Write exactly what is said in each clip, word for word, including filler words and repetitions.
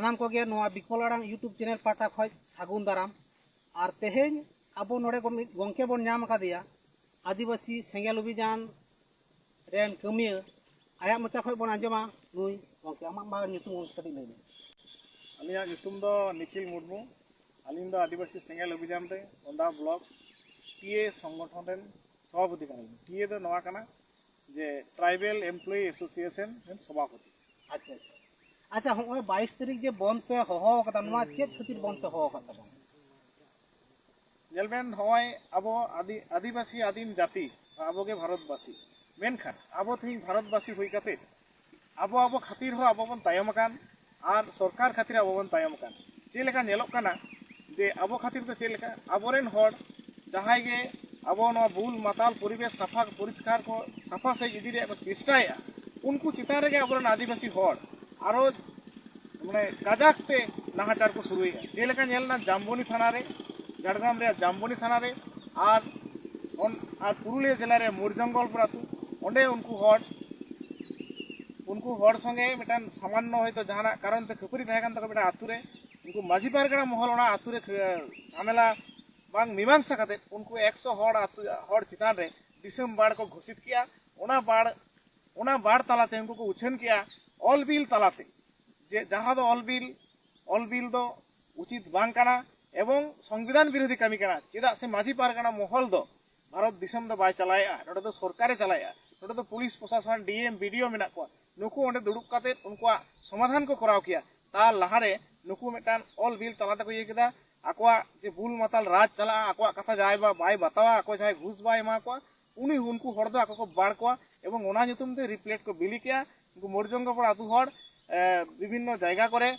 ᱥᱟᱱᱟᱢ ᱠᱚᱜᱮ ᱱᱚᱣᱟ ᱵᱤᱠᱚᱞ ᱟᱲᱟᱝ YouTube ᱪᱮᱱᱮᱞ ᱯᱟᱦᱴᱟ ᱠᱷᱚᱱ ᱥᱟᱹᱜᱩᱱ ᱫᱟᱨᱟᱢ᱾ ᱟᱨ ᱛᱮᱦᱮᱧ ᱟᱵᱚ ᱱᱚᱰᱮ ᱠᱚ ᱢᱤᱫ ᱜᱚᱢᱠᱮ ᱵᱚᱱ ᱧᱟᱢ ᱟᱠᱟᱫᱮᱭᱟ, ᱟᱹᱫᱤᱵᱟᱹᱥᱤ ᱥᱮᱸᱜᱮᱞ ᱚᱵᱷᱤᱡᱟᱱ ᱨᱮᱱ ᱠᱟᱹᱢᱤᱭᱟᱹ᱾ ᱟᱭᱟᱜ ᱢᱚᱪᱟ ᱠᱷᱚᱱ ᱵᱚᱱ ᱟᱸᱡᱚᱢᱟ᱾ ᱱᱩᱭ ᱜᱚᱢᱠᱮ, ᱟᱢᱟᱜ ᱢᱟ ᱧᱩᱛᱩᱢ ᱠᱟᱹᱴᱤᱡ ᱞᱟᱹᱭ ᱢᱮ᱾ ᱟᱹᱞᱤᱧᱟᱜ ᱧᱩᱛᱩᱢ ᱫᱚ ᱱᱤᱠᱷᱤᱞ ᱢᱩᱨᱢᱩ᱾ ᱟᱹᱞᱤᱧ ᱫᱚ ᱟᱹᱫᱤᱵᱟᱹᱥᱤ ᱥᱮᱸᱜᱮᱞ ᱚᱵᱷᱤᱡᱟᱱ ᱨᱮ ᱚᱱᱫᱟ ᱵᱞᱚᱠ ᱴᱤ ᱮ ᱥᱚᱝᱜᱚᱴᱷᱚᱱ ᱨᱮᱱ ᱥᱚᱵᱷᱟᱯᱚᱛᱤ ᱠᱟᱱᱟᱞᱤᱧ᱾ ᱴᱤ ᱮ ᱫᱚ ᱱᱚᱣᱟ ᱠᱟᱱᱟ ᱡᱮ ᱴᱨᱟᱭᱵᱮᱞ ᱮᱢᱯᱞᱚᱭᱤ ᱮᱥᱳᱥᱤᱭᱮᱥᱚᱱ ᱨᱮᱱ ᱥᱚᱵᱷᱟᱯᱚᱛᱤ᱾ ᱟᱪᱪᱷᱟ, ᱟᱪᱪᱷᱟ᱾ ᱟᱪᱪᱷᱟ, ᱦᱚᱸᱜᱼᱚᱭ ᱵᱟᱭᱤᱥ ᱛᱟᱹᱨᱤᱠᱷ ᱡᱮ ᱵᱚᱱᱫᱷ ᱯᱮ ᱦᱚᱦᱚ ᱟᱠᱟᱫᱟ, ᱱᱚᱣᱟ ᱪᱮᱫ ᱠᱷᱟᱹᱛᱤᱨ ᱵᱚᱱᱫᱷ ᱯᱮ ᱦᱚᱦᱚ ᱟᱠᱟᱫ ᱛᱟᱵᱚᱱᱟ? ᱧᱮᱞ ᱵᱮᱱ, ᱱᱚᱜᱼᱚᱭ ᱟᱵᱚ ᱟᱹᱫᱤ-, ᱟᱹᱫᱤᱵᱟᱹᱥᱤ ᱟᱹᱫᱤᱢ ᱡᱟᱹᱛᱤ, ᱟᱵᱚ ᱜᱮ ᱵᱷᱟᱨᱚᱛᱵᱟᱹᱥᱤ᱾ ᱢᱮᱱᱠᱷᱟᱱ ᱟᱵᱚ ᱛᱮᱦᱮᱧ ᱵᱷᱟᱨᱚᱛᱵᱟᱹᱥᱤ ᱦᱩᱭ ᱠᱟᱛᱮ ᱟᱵᱚ, ᱟᱵᱚ ᱠᱷᱟᱹᱛᱤᱨ ᱦᱚᱸ ᱟᱵᱚ ᱵᱚᱱ ᱛᱟᱭᱚᱢ ᱟᱠᱟᱱ, ᱟᱨ ᱥᱚᱨᱠᱟᱨ ᱠᱷᱟᱹᱛᱤᱨ ᱟᱵᱚ ᱵᱚᱱ ᱛᱟᱭᱚᱢ ᱟᱠᱟᱱ᱾ ᱪᱮᱫ ᱞᱮᱠᱟ ᱧᱮᱞᱚᱜ ᱠᱟᱱᱟ ᱡᱮ ᱟᱵᱚ ᱠᱷᱟᱹᱛᱤᱨ ᱫᱚ ᱪᱮᱫ ᱞᱮᱠᱟ, ᱟᱵᱚᱨᱮᱱ ᱦᱚᱲ ᱡᱟᱦᱟᱸᱭ ᱜᱮ ᱟᱵᱚ ᱱᱚᱣᱟ ᱵᱩᱞ ᱢᱟᱛᱟᱞ ᱯᱚᱨᱤᱵᱮᱥ ᱥᱟᱯᱷᱟ ᱯᱚᱨᱤᱥᱠᱟᱨ ᱠᱚ, ᱥᱟᱯᱷᱟ ᱥᱟᱹᱦᱤᱡ ᱤᱫᱤ ᱨᱮᱭᱟᱜ ᱠᱚ ᱪᱮᱥᱴᱟᱭᱮᱫᱼᱟ, ᱩᱱᱠᱩ ᱪᱮᱛᱟᱱ ᱨᱮᱜᱮ ᱟᱵᱚᱨᱮᱱ ᱟᱹᱫᱤᱵᱟᱹᱥᱤ ᱦᱚᱲ ᱟᱨᱚ ᱢᱟᱱᱮ ᱠᱟᱡᱟᱠ ᱛᱮ ᱱᱟᱦᱟᱪᱟᱨ ᱠᱚ ᱥᱩᱨᱩᱭᱮᱫᱼᱟ᱾ ᱡᱮᱞᱮᱠᱟ ᱧᱮᱞ ᱮᱱᱟ ᱡᱟᱢᱵᱚᱱᱤ ᱛᱷᱟᱱᱟ ᱨᱮ, ᱡᱷᱟᱲᱜᱨᱟᱢ ᱨᱮᱭᱟᱜ ᱡᱟᱢᱵᱚᱱᱤ ᱛᱷᱟᱱᱟ ᱨᱮ, ᱟᱨ ᱚᱱ-, ᱟᱨ ᱯᱩᱨᱩᱞᱤᱭᱟᱹ ᱡᱮᱞᱟ ᱨᱮ ᱢᱩᱨᱡᱚᱝᱜᱚᱞᱯᱩᱨ ᱟᱹᱛᱩ, ᱚᱸᱰᱮ ᱩᱱᱠᱩ ᱦᱚᱲ, ᱩᱱᱠᱩ ᱦᱚᱲ ᱥᱚᱸᱜᱮ ᱢᱤᱫᱴᱟᱝ ᱥᱟᱢᱟᱱᱱᱚ ᱦᱚᱭᱛᱳ ᱡᱟᱦᱟᱱᱟᱜ ᱠᱟᱨᱚᱱ ᱛᱮ ᱠᱷᱟᱹᱯᱟᱹᱨᱤ ᱛᱟᱦᱮᱸ ᱠᱟᱱ ᱛᱟᱠᱚᱣᱟ ᱢᱤᱫᱴᱟᱝ ᱟᱹᱛᱩ ᱨᱮ, ᱩᱱᱠᱩ ᱢᱟᱹᱡᱷᱤ ᱯᱟᱨᱜᱟᱱᱟ ᱢᱚᱦᱚᱞ ᱚᱱᱟ ᱟᱹᱛᱩ ᱨᱮ ᱠᱷᱟᱹ-, ᱡᱷᱟᱢᱮᱞᱟ ᱵᱟᱝ ᱢᱤᱢᱟᱝᱥᱟ ᱠᱟᱛᱮ ᱩᱱᱠᱩ ᱮᱠᱥᱚ ᱦᱚᱲ ᱟᱹᱛᱩ, ᱦᱚᱲ ᱪᱮᱛᱟᱱ ᱨᱮ ᱫᱤᱥᱚᱢ ᱵᱟᱲ ᱠᱚ ᱜᱷᱳᱥᱤᱛ ᱠᱮᱜᱼᱟ᱾ ᱚᱱᱟ ᱵᱟᱲ, ᱚᱱᱟ ᱵᱟᱲ ᱛᱟᱞᱟᱛᱮ ᱩᱱᱠᱩ ᱠᱚ ᱩᱪᱷᱟᱹᱱ ᱠᱮᱜᱼᱟ ᱚᱞ ᱵᱤᱞ ᱛᱟᱞᱟᱛᱮ, ᱡᱮ ᱡᱟᱦᱟᱸ ᱫᱚ ᱚᱞ ᱵᱤᱞ, ᱚᱞ ᱵᱤᱞ ᱫᱚ ᱩᱪᱤᱛ ᱵᱟᱝ ᱠᱟᱱᱟ ᱮᱵᱚᱝ ᱥᱚᱝᱵᱤᱫᱷᱟᱱ ᱵᱤᱨᱳᱫᱷᱤ ᱠᱟᱹᱢᱤ ᱠᱟᱱᱟ᱾ ᱪᱮᱫᱟᱜ ᱥᱮ ᱢᱟᱹᱡᱷᱤ ᱯᱟᱨᱜᱟᱱᱟ ᱢᱚᱦᱚᱞ ᱫᱚ ᱵᱷᱟᱨᱚᱛ ᱫᱤᱥᱚᱢ ᱫᱚ ᱵᱟᱭ ᱪᱟᱞᱟᱣᱮᱫᱼᱟ, ᱱᱚᱰᱮ ᱫᱚ ᱥᱚᱨᱠᱟᱨᱮ ᱪᱟᱞᱟᱣᱮᱫᱼᱟ, ᱱᱚᱰᱮ ᱫᱚ ᱯᱩᱞᱤᱥ ᱯᱨᱚᱥᱟᱥᱚᱱ, ᱰᱤ ᱮᱢ, ᱵᱤ ᱰᱤ ᱳ ᱢᱮᱱᱟᱜ ᱠᱚᱣᱟ᱾ ᱱᱩᱠᱩ ᱚᱸᱰᱮ ᱫᱩᱲᱩᱵ ᱠᱟᱛᱮ ᱩᱱᱠᱩᱣᱟᱜ ᱥᱚᱢᱟᱫᱷᱟᱱ ᱠᱚ ᱠᱚᱨᱟᱣ ᱠᱮᱭᱟ᱾ ᱛᱟᱨ ᱞᱟᱦᱟᱨᱮ ᱱᱩᱠᱩ ᱢᱤᱫᱴᱟᱝ ᱚᱞ ᱵᱤᱞ ᱛᱟᱞᱟ ᱛᱮᱠᱚ ᱤᱭᱟᱹ ᱠᱮᱫᱟ, ᱟᱠᱚᱣᱟᱜ ᱡᱮ ᱵᱩᱞ ᱢᱟᱛᱟᱞ ᱨᱟᱡᱽ ᱪᱟᱞᱟᱜᱼᱟ, ᱟᱠᱚᱣᱟᱜ ᱠᱟᱛᱷᱟ ᱡᱟᱦᱟᱸᱭ ᱵᱟ-, ᱵᱟᱭ ᱵᱟᱛᱟᱣᱟ, ᱟᱠᱚ ᱡᱟᱦᱟᱸᱭ ᱜᱷᱩᱥ ᱵᱟᱭ ᱮᱢᱟ ᱠᱚᱣᱟ, ᱩᱱᱤ, ᱩᱱᱠᱩ ᱦᱚᱲ ᱫᱚ ᱟᱠᱚ ᱠᱚ ᱵᱟᱲ ᱠᱚᱣᱟ ᱮᱵᱚᱝ ᱚᱱᱟ ᱧᱩᱛᱩᱢ ᱛᱮ ᱨᱤᱯᱞᱮᱴ ᱠᱚ ᱵᱤᱞᱤ ᱠᱮᱜᱼᱟ᱾ ᱩᱱᱠᱩ ᱢᱚᱨᱡᱚᱝᱜᱚ ᱯᱟᱲᱟ ᱟᱹᱛᱩ ᱦᱚᱲ, ᱮ, ᱵᱤᱵᱷᱤᱱᱱᱚ ᱡᱟᱭᱜᱟ ᱠᱚᱨᱮ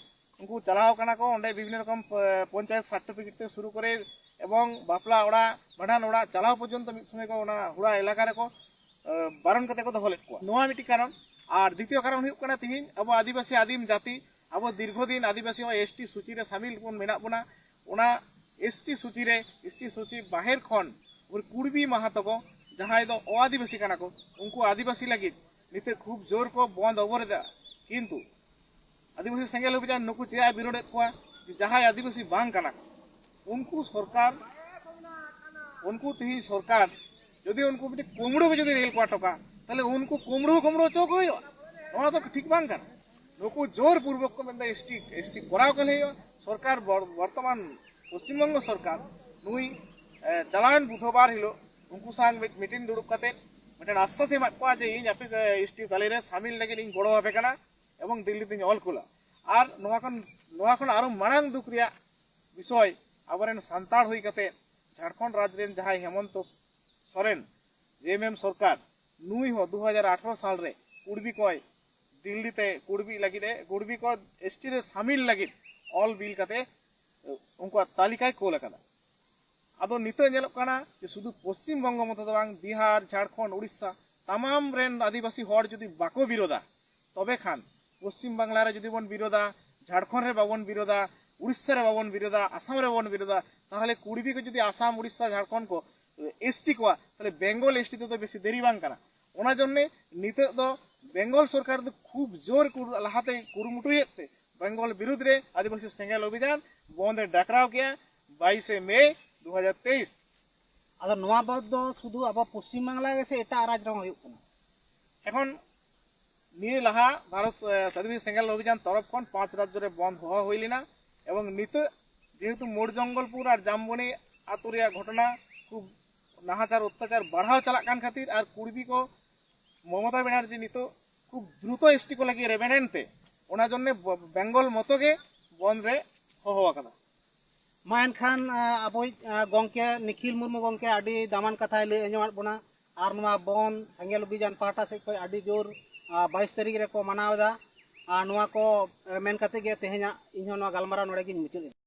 ᱩᱱᱠᱩ ᱪᱟᱞᱟᱣ ᱠᱟᱱᱟ ᱠᱚ, ᱚᱸᱰᱮ ᱵᱤᱵᱷᱤᱱᱱᱚ ᱨᱚᱠᱚᱢ, ᱮ, ᱯᱚᱧᱪᱟᱭᱮᱛ ᱥᱟᱨᱴᱤᱯᱷᱤᱠᱮᱴ ᱛᱮ ᱥᱩᱨᱩ ᱠᱚᱨᱮ ᱮᱵᱚᱝ ᱵᱟᱯᱞᱟ ᱚᱲᱟᱜ, ᱵᱷᱟᱸᱰᱟᱱ ᱚᱲᱟᱜ ᱪᱟᱞᱟᱣ ᱯᱚᱨᱡᱚᱱᱛᱚ ᱢᱤᱫ ᱥᱚᱢᱚᱭ ᱠᱚ ᱚᱱᱟ ᱦᱩᱲᱟ ᱮᱞᱟᱠᱟ ᱨᱮᱠᱚ, ᱮ, ᱵᱟᱨᱚᱱ ᱠᱟᱛᱮ ᱠᱚ ᱫᱚᱦᱚ ᱞᱮᱫ ᱠᱚᱣᱟ᱾ ᱱᱚᱣᱟ ᱢᱤᱫᱴᱤᱡ ᱠᱟᱨᱚᱱ᱾ ᱟᱨ ᱫᱤᱛᱤᱭᱚ ᱠᱟᱨᱚᱱ ᱦᱩᱭᱩᱜ ᱠᱟᱱᱟ, ᱛᱤᱦᱤᱧ ᱟᱵᱚ ᱟᱹᱫᱤᱵᱟᱹᱥᱤ ᱟᱹᱫᱤᱢ ᱡᱟᱹᱛᱤ, ᱟᱵᱚ ᱫᱤᱨᱜᱷᱚ ᱫᱤᱱ ᱟᱹᱫᱤᱵᱟᱹᱥᱤ ᱦᱚᱸ ᱮᱥ ᱴᱤ ᱥᱩᱪᱤ ᱨᱮ ᱥᱟᱢᱤᱞ ᱵᱚᱱ ᱢᱮᱱᱟᱜ ᱵᱚᱱᱟ᱾ ᱚᱱᱟ ᱮᱥ ᱴᱤ ᱥᱩᱪᱤ ᱨᱮ, ᱮᱥ ᱴᱤ ᱥᱩᱪᱤ ᱵᱟᱦᱮᱨ ᱠᱷᱚᱱ ᱩᱱᱠᱩ ᱠᱩᱲᱵᱤ ᱢᱟᱦᱟᱛᱚ ᱠᱚ, ᱡᱟᱦᱟᱸᱭ ᱫᱚ ᱚ ᱟᱹᱫᱤᱵᱟᱹᱥᱤ ᱠᱟᱱᱟ ᱠᱚ, ᱩᱱᱠᱩ ᱟᱹᱫᱤᱵᱟᱹᱥᱤ ᱞᱟᱹᱜᱤᱫ ᱱᱤᱛᱚᱜ ᱠᱷᱩᱵ ᱡᱳᱨ ᱠᱚ ᱵᱚᱱᱫ ᱚᱵᱚᱨᱮᱫᱟ᱾ ᱠᱤᱱᱛᱩ ᱟᱹᱫᱤᱵᱟᱹᱥᱤ ᱥᱮᱸᱜᱮᱞ ᱚᱵᱷᱤᱡᱟᱱ ᱱᱩᱠᱩ ᱪᱮᱫᱟᱜ ᱮ ᱵᱤᱨᱳᱰᱮᱫ ᱠᱚᱣᱟ? ᱡᱟᱦᱟᱸᱭ ᱟᱹᱫᱤᱵᱟᱹᱥᱤ ᱵᱟᱝ ᱠᱟᱱᱟ ᱠᱚ, ᱩᱱᱠᱩ ᱥᱚᱨᱠᱟᱨ, ᱩᱱᱠᱩ ᱛᱮᱦᱤᱧ ᱥᱚᱨᱠᱟᱨ ᱡᱩᱫᱤ ᱩᱱᱠᱩ ᱢᱤᱫᱴᱤᱡ ᱠᱩᱢᱲᱩ ᱠᱚ ᱡᱩᱫᱤ ᱨᱮᱞ ᱠᱚ ᱟᱴᱚᱠᱟ, ᱛᱟᱦᱚᱞᱮ ᱩᱱᱠᱩ ᱠᱩᱢᱲᱩ ᱦᱚᱸ ᱠᱩᱢᱲᱩ ᱦᱚᱪᱚ ᱠᱚ ᱦᱩᱭᱩᱜᱼᱟ᱾ ᱱᱚᱣᱟ ᱫᱚ ᱴᱷᱤᱠ ᱵᱟᱝ ᱠᱟᱱᱟ᱾ ᱱᱩᱠᱩ ᱡᱳᱨ ᱯᱩᱨᱵᱚᱠ ᱠᱚ ᱢᱮᱱᱫᱟ ᱮᱥᱴᱤ, ᱮᱥᱴᱤ ᱠᱚᱨᱟᱣ ᱠᱚ ᱦᱩᱭᱩᱜᱼᱟ᱾ ᱥᱚᱨᱠᱟᱨ ᱵᱚᱨ-, ᱵᱚᱨᱛᱚᱢᱟᱱ ᱯᱚᱥᱪᱤᱢᱵᱚᱝᱜᱚ ᱥᱚᱨᱠᱟᱨ ᱱᱩᱭ, ᱮ, ᱪᱟᱞᱟᱣᱮᱱ ᱵᱩᱫᱷᱵᱟᱨ ᱦᱤᱞᱳᱜ ᱩᱱᱠᱩ ᱥᱟᱶ ᱢᱤᱫ ᱢᱤᱴᱤᱝ ᱫᱩᱲᱩᱵ ᱠᱟᱛᱮ ᱢᱤᱫᱴᱮᱱ ᱟᱥᱥᱟᱥ ᱮ ᱮᱢᱟᱫ ᱠᱚᱣᱟ ᱡᱮ ᱤᱧ ᱟᱯᱮ, ᱮ, ᱮᱥᱴᱤ ᱛᱟᱞᱮ ᱨᱮ ᱥᱟᱢᱤᱞ ᱞᱟᱹᱜᱤᱫ ᱤᱧ ᱜᱚᱲᱚ ᱟᱯᱮ ᱠᱟᱱᱟ ᱮᱵᱚᱝ ᱫᱤᱞᱞᱤ ᱛᱤᱧ ᱚᱞ ᱠᱩᱞᱟ᱾ ᱟᱨ ᱱᱚᱣᱟ ᱠᱷᱚᱱ, ᱱᱚᱣᱟ ᱠᱷᱚᱱ ᱟᱨᱚ ᱢᱟᱲᱟᱝ ᱫᱩᱠ ᱨᱮᱭᱟᱜ ᱵᱤᱥᱚᱭ, ᱟᱵᱚᱨᱮᱱ ᱥᱟᱱᱛᱟᱲ ᱦᱩᱭ ᱠᱟᱛᱮ ᱡᱷᱟᱲᱠᱷᱚᱸᱰ ᱨᱟᱡᱽ ᱨᱮᱱ ᱡᱟᱦᱟᱸᱭ ᱦᱮᱢᱚᱱᱛᱚ ᱥᱚᱨᱮᱱ, ᱡᱮ ᱮᱢ ᱮᱢ ᱥᱚᱨᱠᱟᱨ, ᱱᱩᱭ ᱦᱚᱸ ᱫᱩ ᱦᱟᱡᱟᱨ ᱟᱴᱷᱨᱚ ᱥᱟᱞ ᱨᱮ ᱠᱩᱲᱵᱤ ᱠᱚᱭ ᱫᱤᱞᱞᱤ ᱛᱮ ᱠᱩᱲᱵᱤ ᱞᱟᱹᱜᱤᱫ ᱮ, ᱠᱩᱲᱵᱤ ᱠᱚ ᱮᱥᱴᱤ ᱨᱮ ᱥᱟᱢᱤᱞ ᱞᱟᱹᱜᱤᱫ ᱚᱞ ᱵᱤᱞ ᱠᱟᱛᱮ ᱩᱱᱠᱩᱣᱟᱜ ᱛᱟᱹᱞᱤᱠᱟᱭ ᱠᱳᱞ ᱟᱠᱟᱫᱟ᱾ ᱟᱫᱚ ᱱᱤᱛᱚᱜ ᱧᱮᱞᱚᱜ ᱠᱟᱱᱟ ᱡᱮ ᱥᱩᱫᱷᱩ ᱯᱚᱥᱪᱤᱢ ᱵᱚᱝᱜᱚ ᱢᱚᱛᱚ ᱫᱚ ᱵᱟᱝ, ᱵᱤᱦᱟᱨ, ᱡᱷᱟᱲᱠᱷᱚᱸᱰ, ᱩᱲᱤᱥᱥᱟ, ᱛᱟᱢᱟᱢ ᱨᱮᱱ ᱟᱹᱫᱤᱵᱟᱹᱥᱤ ᱦᱚᱲ ᱡᱩᱫᱤ ᱵᱟᱠᱚ ᱵᱤᱨᱳᱫᱟ, ᱛᱚᱵᱮ ᱠᱷᱟᱱ ᱯᱚᱥᱪᱤᱢ ᱵᱟᱝᱞᱟ ᱨᱮ ᱡᱩᱫᱤ ᱵᱚᱱ ᱵᱤᱨᱳᱫᱟ, ᱡᱷᱟᱲᱠᱷᱚᱸᱰ ᱨᱮ ᱵᱟᱵᱚᱱ ᱵᱤᱨᱳᱫᱟ, ᱩᱲᱤᱥᱥᱟ ᱨᱮ ᱵᱟᱵᱚᱱ ᱵᱤᱨᱳᱫᱟ, ᱟᱥᱟᱢ ᱨᱮ ᱵᱟᱵᱚᱱ ᱵᱤᱨᱳᱫᱟ, ᱛᱟᱦᱚᱞᱮ ᱠᱩᱲᱵᱤ ᱠᱚ ᱡᱩᱫᱤ ᱟᱥᱟᱢ, ᱩᱲᱤᱥᱥᱟ, ᱡᱷᱟᱲᱠᱷᱚᱸᱰ ᱠᱚ ᱮᱥᱴᱤ ᱠᱚᱣᱟ, ᱛᱟᱦᱚᱞᱮ ᱵᱮᱝᱜᱚᱞ ᱮᱥᱴᱤ ᱛᱮᱫᱚ ᱵᱮᱥᱤ ᱫᱮᱨᱤ ᱵᱟᱝ ᱠᱟᱱᱟ᱾ ᱚᱱᱟ ᱡᱚᱱᱱᱮ ᱱᱤᱛᱚᱜ ᱫᱚ ᱵᱮᱝᱜᱚᱞ ᱥᱚᱨᱠᱟᱨ ᱫᱚ ᱠᱷᱩᱵ ᱡᱳᱨ ᱠᱩᱨ-, ᱞᱟᱦᱟᱛᱮ ᱠᱩᱨᱩᱢᱩᱴᱩᱭᱮᱫ ᱛᱮ ᱵᱮᱝᱜᱚᱞ ᱵᱤᱨᱩᱫᱽ ᱨᱮ ᱟᱹᱫᱤᱵᱟᱹᱥᱤ ᱥᱮᱸᱜᱮᱞ ᱚᱵᱷᱤᱡᱟᱱ ᱵᱚᱱᱫ ᱮ ᱰᱟᱠᱨᱟᱣ ᱠᱮᱜᱼᱟ ᱵᱟᱭᱤᱥᱮ ᱢᱮ ᱫᱩ ᱦᱟᱡᱟᱨ ᱛᱮᱭᱤᱥ᱾ ᱟᱫᱚ ᱱᱚᱣᱟ ᱵᱟᱵᱚᱫ ᱫᱚ ᱥᱩᱫᱷᱩ ᱟᱵᱚ ᱯᱚᱥᱪᱤᱢ ᱵᱟᱝᱞᱟ ᱜᱮ ᱥᱮ ᱮᱴᱟᱜ ᱨᱟᱡᱽ ᱨᱮᱦᱚᱸ ᱦᱩᱭᱩᱜ ᱠᱟᱱᱟ? ᱮᱠᱷᱚᱱ ᱱᱤᱭᱟᱹ ᱞᱟᱦᱟ ᱵᱷᱟᱨᱚᱛ, ᱮ, ᱟᱹᱫᱤᱵᱟᱹᱥᱤ ᱥᱮᱸᱜᱮᱞ ᱚᱵᱷᱤᱡᱟᱱ ᱛᱚᱨᱚᱯ ᱠᱷᱚᱱ ᱯᱟᱸᱪ ᱨᱟᱡᱽᱡᱚ ᱨᱮ ᱵᱚᱱᱫ ᱦᱚᱦᱚ ᱦᱩᱭ ᱞᱮᱱᱟ ᱮᱵᱚᱝ ᱱᱤᱛᱚᱜ ᱡᱮᱦᱮᱛᱩ ᱢᱳᱲ ᱡᱚᱝᱜᱚᱞᱯᱩᱨ ᱟᱨ ᱡᱟᱢᱵᱚᱱᱤ ᱟᱛᱳ ᱨᱮᱭᱟᱜ ᱜᱷᱚᱴᱚᱱᱟ ᱠᱷᱩᱵ ᱱᱟᱦᱟᱪᱟᱨ ᱚᱛᱛᱟᱪᱟᱨ ᱵᱟᱲᱦᱟᱣ ᱪᱟᱞᱟᱜ ᱠᱟᱱ ᱠᱷᱟᱹᱛᱤᱨ ᱟᱨ ᱠᱩᱲᱵᱤ ᱠᱚ ᱢᱚᱢᱚᱛᱟ ᱵᱮᱱᱟᱨᱡᱤ ᱱᱤᱛᱚᱜ ᱠᱷᱩᱵ ᱫᱨᱩᱛᱚ ᱮᱥᱴᱤ ᱠᱚ ᱞᱟᱹᱜᱤᱫ ᱨᱮᱵᱮᱱ ᱮᱱᱛᱮ ᱚᱱᱟ ᱡᱚᱱᱱᱮ ᱵᱚ-, ᱵᱮᱝᱜᱚᱞ ᱢᱚᱛᱚ ᱜᱮ ᱵᱚᱱᱫ ᱨᱮ ᱦᱚᱦᱚ ᱟᱠᱟᱫᱟ᱾ ᱢᱟ ᱮᱱᱠᱷᱟᱱ, ᱟ, ᱟᱵᱚᱭᱤᱡ, ᱟ, ᱜᱚᱢᱠᱮ ᱱᱤᱠᱷᱤᱞ ᱢᱩᱨᱢᱩ ᱜᱚᱢᱠᱮ ᱟᱹᱰᱤ ᱫᱟᱢᱟᱱ ᱠᱟᱛᱷᱟᱭ ᱞᱟᱹᱭ ᱟᱸᱡᱚᱢᱟᱫ ᱵᱚᱱᱟ᱾ ᱟᱨ ᱱᱚᱣᱟ ᱵᱚᱱᱫ ᱥᱮᱸᱜᱮᱞ ᱚᱵᱷᱤᱡᱟᱱ ᱯᱟᱦᱴᱟ ᱥᱮᱫ ᱠᱷᱚᱱ ᱟᱹᱰᱤ ᱡᱳᱨ, ᱟ, ᱵᱟᱭᱤᱥ ᱛᱟᱹᱨᱤᱠᱷ ᱨᱮᱠᱚ ᱢᱟᱱᱟᱣ ᱮᱫᱟ᱾ ᱟᱨ ᱱᱚᱣᱟ ᱠᱚ, ᱮ, ᱢᱮᱱ ᱠᱟᱛᱮ ᱜᱮ ᱛᱮᱦᱮᱧᱟᱜ ᱤᱧᱦᱚᱸ ᱱᱚᱣᱟ ᱜᱟᱞᱢᱟᱨᱟᱣ ᱱᱚᱰᱮ ᱜᱤᱧ ᱢᱩᱪᱟᱹᱫ ᱮᱫᱟ᱾